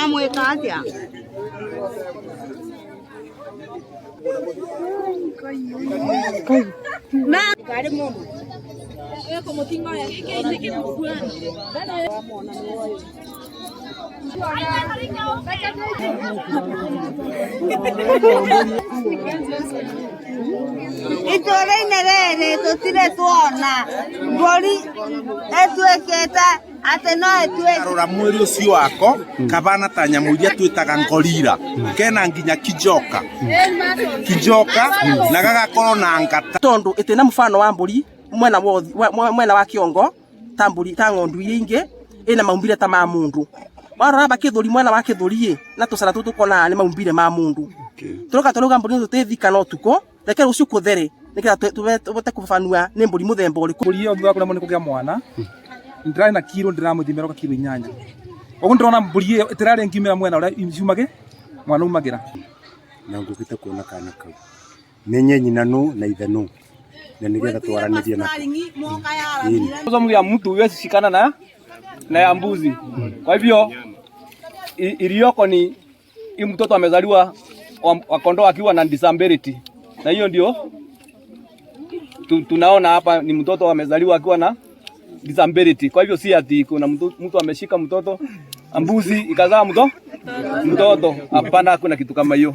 Wamwĩka atĩa? Itũũra-inĩ rĩrĩ tũtirĩ tuona mbũri ĩtuĩkĩte atĩ no ĩtuĩke. Rora mwĩrĩ ũcio wako kabana ta nyamũ iria twĩtaga ngorira, kena nginya kijoka kijoka na gagakorwo na ngata. Tondu ĩtĩ na mũbano wa mbũri mwena wa mwena wa kĩongo ta mbũri ta ng'ondu iria ingĩ ĩna maumbire ta ma mũndũ. Warora ba kĩthũri, mwena wa kĩthũri ĩ na tũcara tũtũ tukonaga nĩ maumbire ma mũndũ. Tũroka tũrauga mbũri tũtĩthika no tukũ, reke rũciũ kũthere nĩgetha tũhote kũbanua nĩ mbũri mũthemba ũrĩkũ. Mbũri ĩyo thutha wa kũremwo nĩ kũgĩa mwana, ndĩrarĩ na kiro ndĩramũthimĩra oka kiro 8. Koguo ndĩrona mbũri ĩyo ĩtĩrarĩ ngiumĩra mwena ũrĩa ciumagĩ mwana umagĩra. Na ngũkĩte kuona kana kau, menye nyina nũ na ithe nũ, na nĩgetha twaranĩrie nako. Chromosome ya mtu huwezi shikana na ya mbuzi. Kwa hivyo iliyoko ni hii mtoto amezaliwa wa kondoo akiwa na disability, na hiyo ndio tunaona hapa ni mtoto amezaliwa akiwa na disability. Kwa hivyo si ati kuna mtu ameshika mtoto mbuzi ikazaa mtoto. Hapana, hakuna kitu kama hiyo.